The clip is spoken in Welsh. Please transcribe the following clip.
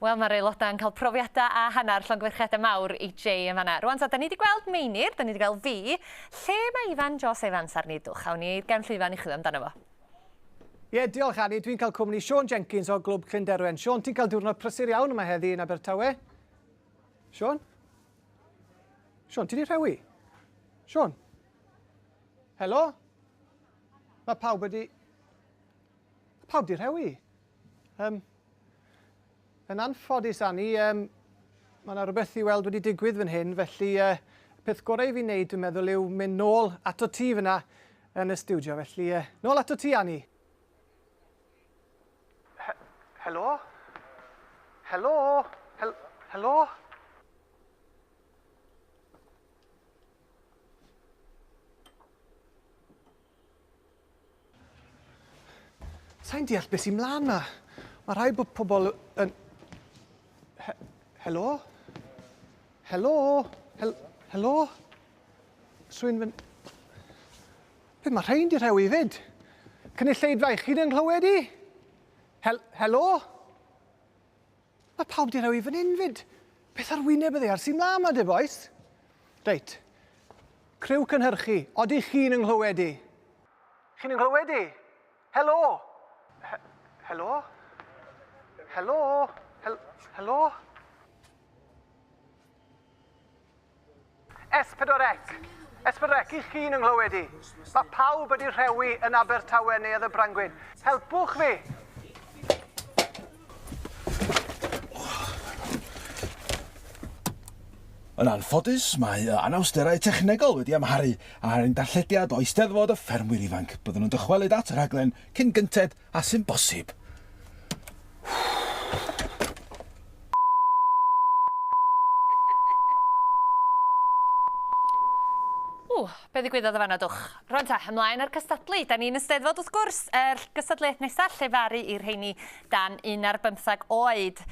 Wel, mae'r aelodau yn cael profiadau a hanner llongyfarchiadau mawr i Jay yn fanna. Rwan ta, da ni wedi gweld Meinir, da ni wedi gweld fi. Lle mae Ifan Jos Evans arni? Dwch, awn ni i'r gefn llwyfan i chwilio amdano fo. Ie, yeah, diolch Annie. Dwi'n cael cwmni Siôn Jenkins o Glwb Clunderwen. Siôn, ti'n cael diwrnod prysur iawn yma heddi yn Abertawe. Siôn? Siôn, ti di rhewi? Siôn? Helo? Mae pawb wedi... Mae pawb di rhewi. Um, yn anffodus, Annie, um, mae yna rhywbeth i weld wedi digwydd fan hyn, felly uh, y peth gorau i fi wneud, dwi'n meddwl, yw mynd nôl ato ti fyna yn y stiwdio. Felly, uh, nôl ato ti, Annie. He helo? Helo? Hel helo? Sai'n deall beth sy'n mlaen ma. Mae rhaid bod pobl yn... He helo? Helo? Hel helo? Swyn fy... Be mae rhain di rhewi fyd? Cynulleidfa, i chi'n ynghlywed i? Hel helo? Mae pawb di rhewi fan hyn fyd. Beth ar wyneb y ddaear sy'n mlaen ma de bois? Reit. Criw cynhyrchu, odych chi'n ynghlywed i? Chi'n ynghlywed i? Helo? He helo? Helo? Hel helo? S4C! S4C, i chi'n ynghlywed i? Mae pawb wedi rhewi yn Abertawe neu y Brangwyn. Helpwch fi! Yn anffodus, mae y anawsterau technegol wedi amharu ar ein darllediad o Eisteddfod y Ffermwyr Ifanc. Byddwn yn dychwelyd at y rhaglen cyn gynted â sy'n bosib. Ww, be ddigwyddodd yn fan'na dwch? Rwan ta, ymlaen â'r cystadlu. Da ni'n y Steddfod wrth gwrs, yr gystadleuaeth nesaf, llefaru i'r rheini dan un ar bymthag oed.